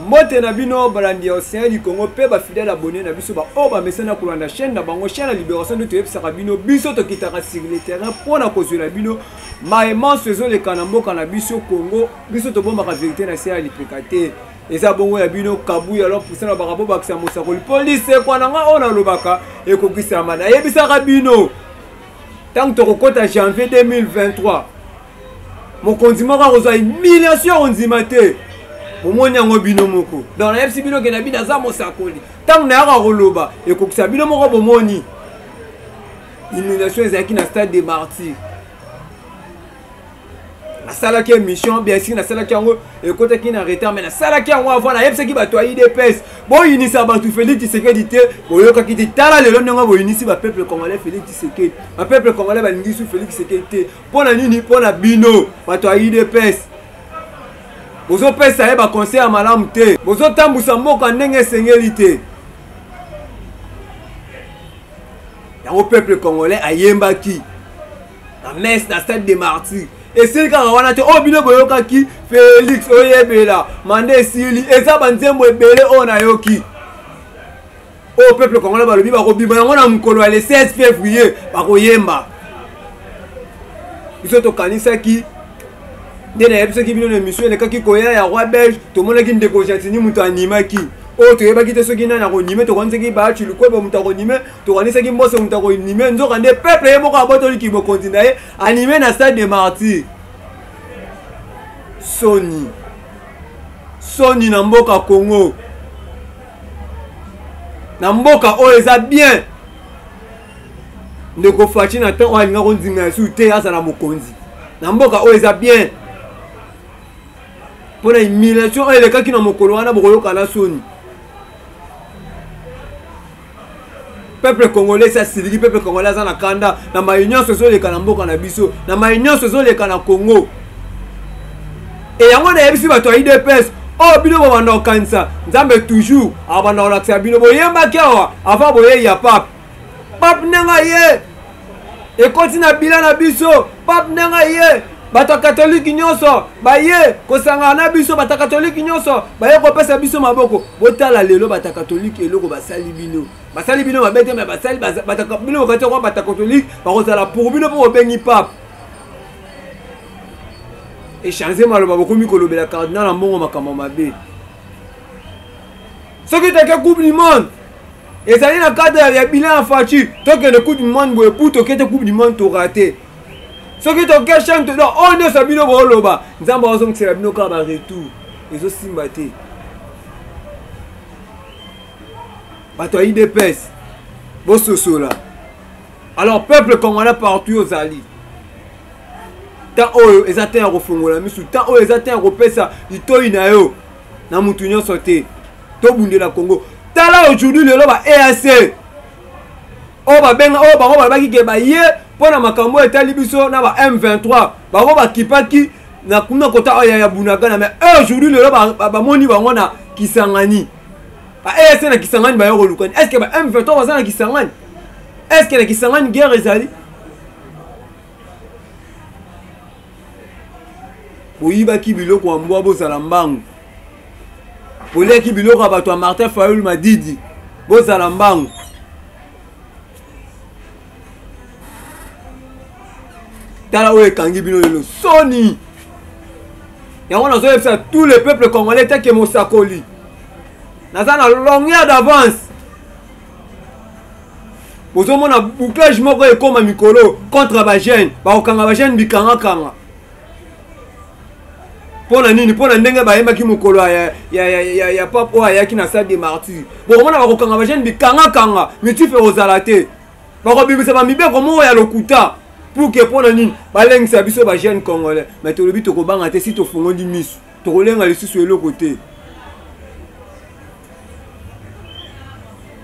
Mbote na bino balandi ya Océan du Congo mpe ba fidèles abonnés na biso ba oyo bamesana kolanda chaîne na bango, chaîne ya Libération, nde toyebisaka bino biso tokitaka sur le terrain mpo na kozwela bino maye manso ezoleka na mboka na biso Congo. Biso tobombaka verité na se ya lipeka te. Eza bongo ya bino Kabuya alors pusa na baka bobakisa mosakoli mpo lisekwa na nga oyo nalobaka ekokisama. Nayebisaka bino ntango tokokɔta janvier 2023, mokonzi moko akozwa humiliation, akondima te. Bomoni yango bino moko. Donc nayebisi bino ke na bino aza mosakoli, ntango nayaka koloba ekokisa. Bino moko bomoni humiliation ezalaki na stade de Martyr. Nasalaki émission, bien sûr nasalaki yango, ekotaki na retard, mais nasalaki yango avant. Nayebisaki bato ya UDPS: boyinisa bato Félix Tshisekedi te. Boyokaki te. Tala lelo ndenge boyinisi bapeuple congolais Félix Tshisekedi. Bapeuple congolais balingi su Félix Tshisekedi te. Mpo na nini? Mpo na bino bato ya UDPS, bozopesa ye baconseil ya malamu te, bozotambusa mboka ndenge esengeli te. Yango peuple congolais ayembaki na messe na stade de Martyr. Esili kaka wana te. Oyo bino boyokaki, Félix oyebela manda esili, eza banzembo ebele oyo nayoki, oyo peuple congolais balobi bakobima yango na mokolo ya le 16 février, bakoyemba. Biso tokanisaki nde nayebisaki bino na émission elekaki koya ya Roi Belge, tomonaki ndeko Gentini moto animaki. Oyo toyebaki te soki nani akonime. Tokanisaki Bahati Lukwebo moto akonime, tokanisaki Mboso moto akonime. Nzoka nde peuple ye moko abotoliki bokonzi na ye, anime na stade de Martyr. Soni, soni na mboka Congo, na mboka oyo eza bien. Ndeko Fatshi na temps oyo alinga kondima yasu te azala mokonzi na mboka oyo eza bien, mpo na humiliation oyo elekaki na mokolo wana, bokoyoka na soni. Peuple congolais esi asiliki. Peuple congolais aza na kanda na mai nyonso ezoleka na mboka na biso, na mai nyonso ezoleka na Congo. E yango nayebisi bato ya UDPS oyo, bino bobanda kokanisa, Nzambe toujours abanda kolakisa bino. Boyembaki awa avant boyei ya pape. Pape ndenge aye, ekoti na bila na biso. Pape ndenge aye, bato ya katolike nyonso baye kosangana na biso, bato ya katolike nyonso baye kopesa biso maboko. Botala lelo bato ya katolike eloko basali bino. Basali bino mabe te, me basali bino bokati yango. Bato ya katolike bakozala pour bino mpo bobengi pape. Echange maloba, bokomi kolobela cardinal na mbongo makambo mabe. Soki toke Coupe du monde, ezali na cadre ya bilan ya Fatshi. Tokende Coupe du monde boye pu toke te Coupe du monde, torate. Soki toke chaîne, donc oyo nyonso bino booloba, Nzambe azongisela bino kaka baretour, ezosimba te. Bato ya UDPS, bososola. Alors peuple congolais partout ozali, temps oyo eza te ya kofongola misu, temps oyo eza te ya kopesa litoi na yo na mutu nyonso te. Tobundela Congo. Tala aujourd'hui lelo ba EAC oyo babenga, oyo bango balobaki ke baye mpo na makambo oyo etali biso na ba M23, bango bakipaki na kuna kota oyo ya Bunagana. Mais aujourd'hui lelo bamoni bango na Kisangani, ba EAC na Kisangani, baye kolukani. Est ce que ba M23 baza na Kisangani? Est ce que na Kisangani guerre ezali? Boyibaki biloko ya mbwa, bozala mbangu. Boliaki biloko ya bato ya Martin Fayulu Madidi, bozala mbangu. Tala oyo ekangi bino lelo, soni. Yango nazoyebisa tout le peuple congolais teke mosakoli naza na longueur d'avance. Bozomona bouclage moko ekóma mikolo contre bajeune, bakokanga bajeune bikangakanga. Mpo na nini? Mpo na ndenge bayembaki mokolo ya pape oyo ayaki na stade de Martyr. Bokomona bakokanga bajeune bikangakanga, mitif ekozala te. Bakobimisa bamibeko moko ya lokuta pour ke mpo na nini balengisa biso bajeune congolais. Mais tolobi tokobanga te. Si tofongoli miso, tokolenga lisusu eloko te.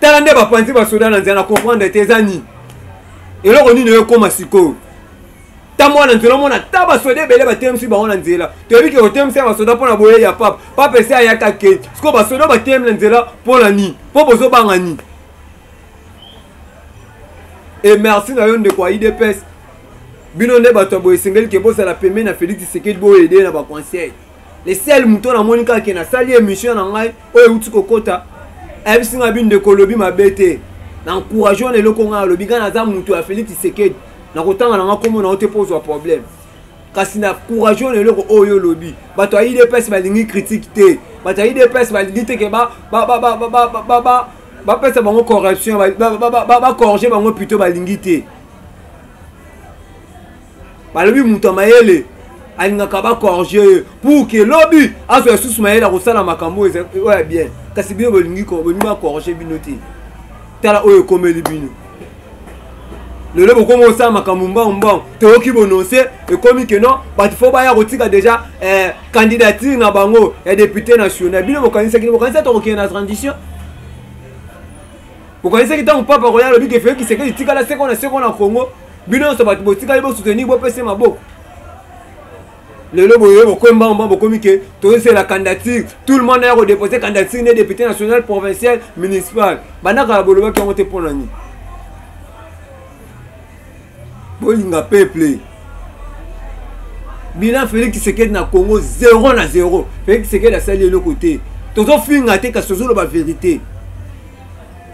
Tala nde bapanzi basoda na nzela, na comprendre te eza nini, eloko nini oyo ekóma sikoyo. Ntango na nzela omona ta basoda ebele batelemisi bango na nzela. Toyebi ke kotelemisa basoda mpo na boye ya pape, pape esi ayaka ke sikoyo basoda batelemi na nzela mpo na nini? Mpo bozobanga nini? E merci na yo ndeko ya UDPS. Bino nde bato ya boye esengeli ke bozala pembeni na Félix Tshisekedi, boyede na baconseil. Le seul moto namoni kaka ke nasali émission na ngai oyo euti kokota, ayebisi ngai bi ndeko olobi mabe te, na encourage wana eloko ngai alobi. Ngai naza moto ya Félix Tshisekedi, nakotanga na ngai nkombo na yo te mpo ozwa problème, kasi na courage wana eloko oyo olobi. Bato ya UDPS balingi critique te, bato ya UDPS balingi te ke bapesa bango corruption, bacorrige bango plutôt, balingi te. Balobi moto ya mayele alingaka bacorrige ye pour ke lobi azwa lisusu mayele akosala makambo oyo ya bien. Kasi bino bolingi bacorrige bino te. Tala oyo ekomeli bino lelo, bokomi kosala makambo mbangu mbangu. Toyoki bononse ekomi ke non, bato fo baya kotika déjà candidature na bango ya député national. Bino bokanisaki, bokanisa tokokende na transition? Bokanisaki ntango papa koya alobi ke Félix Tshisekedi tikala seko na seko na Congo, bino nyonso bato botikali bosoutenir, bopesa maboko? Lelo boye bokomi mbango mbango, bokomi ke tozosela candidature, tout le monde aya kodépose candidature ne député national, provincial, municipal. Bandakala bolobaki yango te. Mpo na nini bolinga peuple? Bilan Félix Tshisekedi na Congo, 0 na 0. Félix Tshisekedi asali eloko te. Tozofinga te, kasi tozoloba vérité.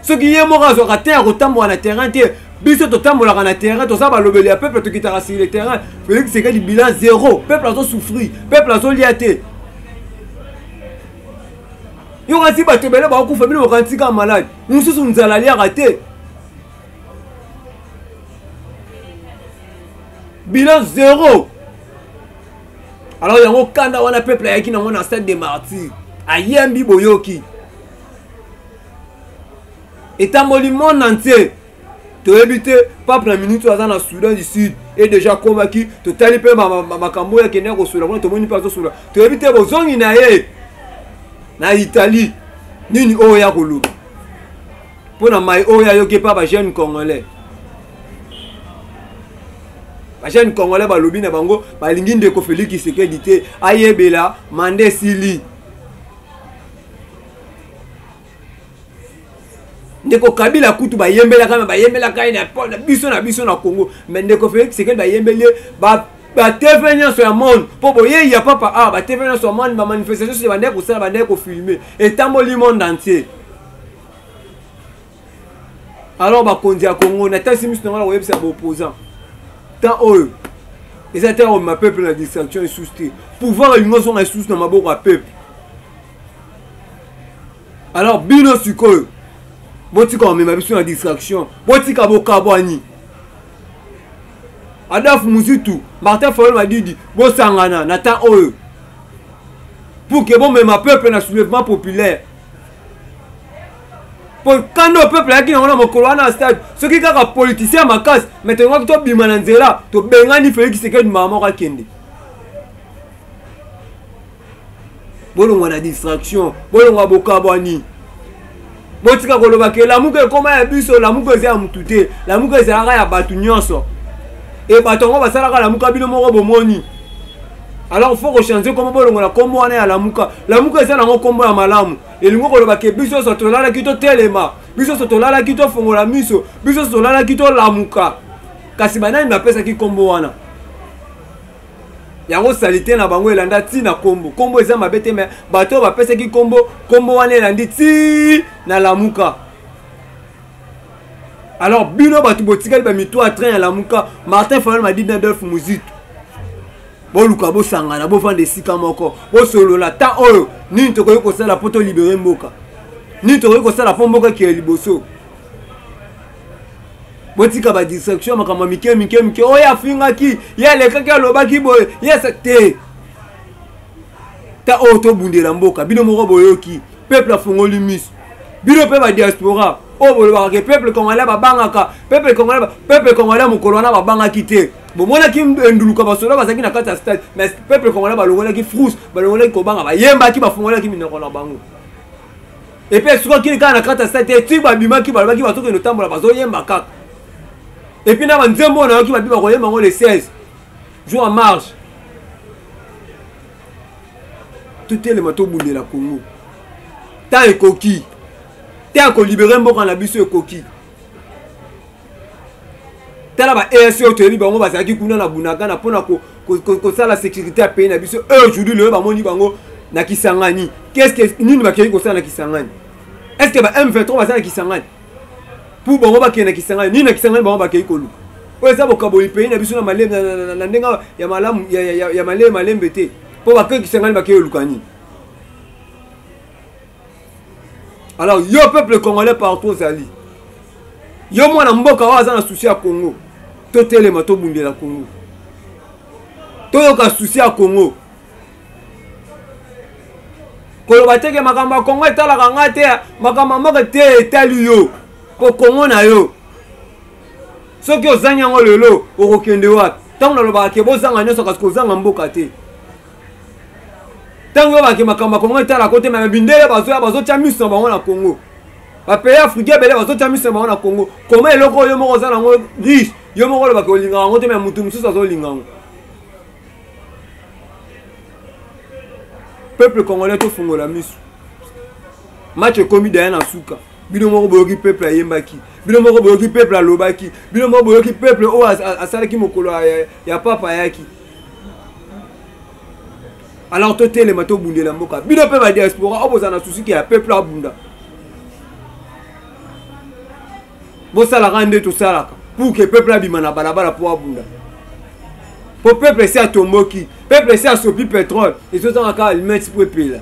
Soki ye moko azwaka te ya kotambola na terrain te, biso totambolaka na terrain, toza balobeli ya peuple, tokitaka sur le terrain. Félix Tshisekedi, bilan 0. Peuple azosouffrir, peuple azolia te. Yoka ti bato ebele bakokufa, bino bokanisi kaka malade mosusu, nzala, aliaka te. Bilan 0. Alors yango kanda wana peuple ayaki nango na Stade de Martyr, ayembi, boyoki, etamboli monde entier. Toyebi te pape na minute oyo aza na Soudan du Sud e déjà akomaki. Totali mpe makambo oyo akendaki kosola kuna, tomoni mpe azosola. Toyebi te bozongi na ye na Italie, nini oyo ya koloba mpo na mai oyo ayoki epa bajeune congolais. Bajeune congolais balobi na bango balingi ndeko Félix Tshisekedi te, ayebela manda esili. Ndeko Kabila kutu bayembelaka, me bayembelaka ye na biso na biso na Congo, me ndeko Félix Tshisekedi bayembeli ye batv nyonso ya monde mpo boyei ya papa a batv nyonso ya monde, bamanifestation nyonso bandeki kosala, bandeki kofilme, etamboli monde entier. Alors bakonzi ya Congo, natalisi miso na ngai na koyebisa baopposant, temps oyo eza te komema peuple na distraction lisusu te. Pouvoir elingi ozonga lisusu na maboko ya peuple. Alors bino sikoyo botika komema biso na distraction, botika bokabwani. Adolphe Muzitu, Martin Fayulu Madidi, bosangana na temps oyo pour ke bomema peuple na soulèvement populaire. Po kanda oyo peuple ayaki nango na mokolo wana na stade, soki kaka politicien makasi, me tolingaki tobima na nzela, tobengani Félix Tshisekedi mama moko akende. Bolongwa na distraction, bolongwa bokabwani, botika koloba ke Lamuka ekoma ya biso. Lamuka eza ya mutu te, Lamuka ezalaka ya bato nyonso. E bato yango basalaka Lamuka, bino moko bomoni. Alors faut kochange kombo, bolongola kombo wana ya Lamuka. Lamuka eza nango kombo ya malamu, elingi koloba ke biso nyonso tolalaki totelema, biso nyonso tolalaki tofongola miso, biso nyonso tolalaki tolamuka. Kasi banani bapesaki kombo wana? Yango salite na bango elanda ti na kombo. Kombo eza mabe te, me bato oyo bapesaki kombo, kombo wana elandi ti na Lamuka. Alors bino bato botikali bamito ya train ya Lamuka, Martin Fayulu Madidi na Adolphe Muzitu, boluka bosangana, bovanda esika moko, bosolola temps oyo nini tokoki kosala mpo tolibere mboka, nini tokoki kosala mpo mboka ekeye liboso. Botika badistraction, makambo ya mike mike mike oyo afingaki ye, alekaki, alobaki boye ye te. Ta oyo tobundela mboka, bino moko boyoki peuple afongoli miso. Bino mpe badiaspora oyo bolobaka ke peuple congolais babangaka peuple congolais, peuple congolais mokolo wana babangaki te. Bomonaki enduluka, basoda bazalaki na kati ya stade, mais peuple congolais balongolaki frous, balongolaki kobanga, bayembaki, bafungolaki minoko na bango. Epuis esukaki kaka na kati ya stade te, ti babimaki, balobaki bazokende otambola, bazoyemba kaka. Epuis na banzembo oyo nayoki babi bakoyemba yango le 16 jour en marche. Totelema, tobundela Congo. Temps ekoki te ya kolibere mboka na biso, ekoki. Tala ba EAC oyo toyebi bango bazalaki kuna na Bunagana mpona kosala sécurité ya pays na biso. E aujourd'hui lelo bamoni bango na Kisangani. Qu'est-ce que nini bakei kosala na Kisangani? Est-ce que ba M23 baza na Kisangani? Pour bango bakende na Kisangani, nini na Kisangani bango bakei koluka? Oyo eza bokaboli pays na biso na malembe na ndenge ya malamu ya malembe malembe te. Mpo bakei Kisangani bakei koluka nini? Alors yo peuple congolais partout ozali, yo mwana mboka oyo aza na souci ya Congo, totelema tobundela Congo, toyoka souci ya Congo. Koloba te ke makambo ya Congo etalaka nga te, makambo ya mboka te etali yo, po Congo na yo. Soki ozangi yango lelo okokende wapi? Ntango nalobaka ke bozanga nyonso, kasi kozanga mboka te. Ntango oyo bake makambo ya Kongo etalaka te, me mindele bazoya bazotya miso na bango na Kongo, bapays africain ebele bazotya miso na bango na Kongo. Koma eloko oyo yo moko oza nango riche, yo moko olobaka olingaka yango te, me motu mosusu azolinga yango. Peuple congolais, tofungola miso, match ekomi daya na suka. Bino moko boyoki peuple ayembaki, bino moko boyoki peuple alobaki, bino moko boyoki peuple oyo asalaki mokolo ya papa ayaki. Alors totelema, tobundela mboka. Bino mpe badiaspora oyo bozala na susi ya peuple abunda, bosalaka nde tosalaka pour que peuple abima na balabala mpo abunda, po peuple esi atomboki, peuple esi asopi pétrole, ezozanga kaka allumette mpo epela.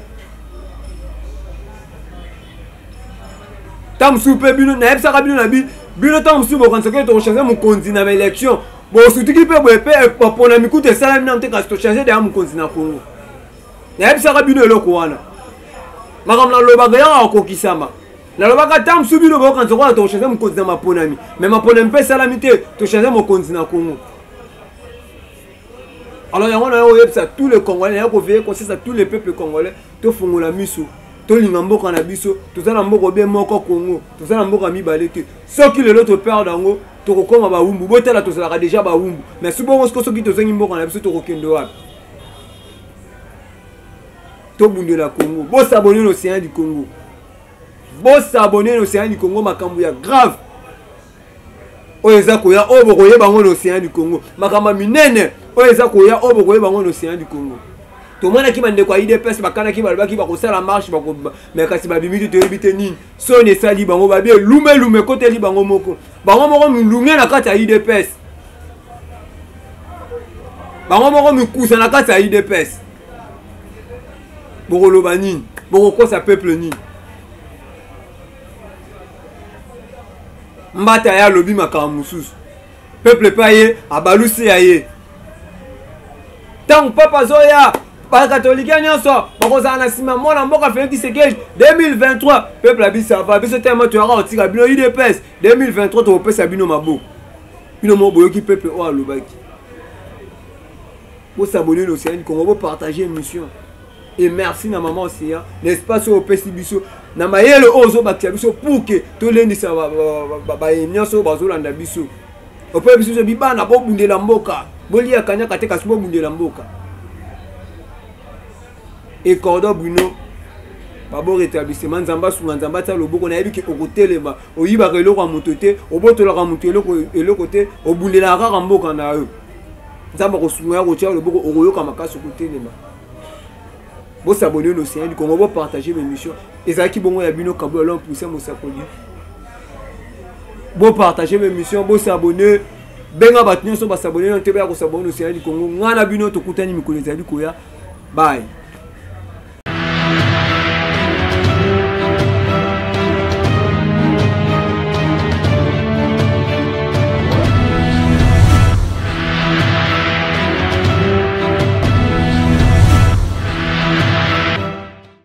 Ntango mosusu mpe bino nayebisaka bino na bino, ntango mosusu bokanisaki tokochange mokonzi na baélection, bosutuki mpe boye mpe bapona mikutu esalami nano te, kasi tochange deya mokonzi na Congo. Nayebisaka bino eloko wana, makambo nalobaka yaka kokokisama. Nalobaka ntango mosusu bino bokanisa kola tokochange mokonzi na maponami, me maponami mpe esalami te, tochange mokonzi na Congo. Alors yango na yo oyebisa tous les Congolais, nayo koveille conscience à tous les peuples congolais, tofungola miso, tolinga mboka na biso. Toza na mboka obe moko Congo, toza na mboka mibale te. Soki lelo toperde yango, tokokoma bawumbu. Botala, tozalaka deja bawumbu, mais si bongo siko soki tozangi mboka na biso, tokokende wapi? Tobundela Congo. Bosabone na Océan du Congo, bosabone na Océan du Congo. Makambo ya grave oyo eza koya, oyo bokoyeba yango na Océan du Congo. Makambo ya minene oyo eza koya, oyo bokoyeba yango na Océan du Congo. Tomonaki bandeko ya UDPS bakanaki, balobaki bakosala marche, me kasi babimi te. Toyebi te nini soni esali bango, babi elumelume ekoteli bango moko, bango moko milunge na kati ya UDPS, bango moko mikusa na kati ya UDPS. Bokoloba nini? Bokokosa peuple nini? Mbata ye alobi makambo mosusu, peuple mpe aye abalusi ya ye. Ntango papa azoya, bakatolike nyonso bakozala na nsima mwana mboka Félix Tshisekedi 2023. Peuple abisava biso telema, toyaka kotika bino UDPS 2023, tokopesa bino maboko. Bino moko boyoki peuple oyo alobaki. Bosabone na Océan du Congo, bopartage émission. Et merci na mama Océan na espace oyo opesi biso, na mayele oyo ozobakisa biso pour que tolendisa baye nyonso oyo bazolanda biso. Ope biso bibana, bobundela mboka, bolia kanyaka te, kasi bobundela mboka. E cordon Bruno babo rétablissement, Nzambe asunga, Nzambe atia loboko. Nayebi ke okotelema, oyibaka eloko ya moto te, obotolaka moto eloko te, obundelaka kaka mboka na yo. Nzambe akosunga ya kotia loboko, okoyoka makasi, okotelema. Bosabone na Océan du Congo, bopartage émission. Ezalaki bongo ya bino Kabola l'homme puissant mosakoli. Bopartage émission, bosabone, benga bato nyonso basabone nano te, baya kosabone na Océan du Congo. Ngai na bino tokutani mikolo ezali koya. Bye.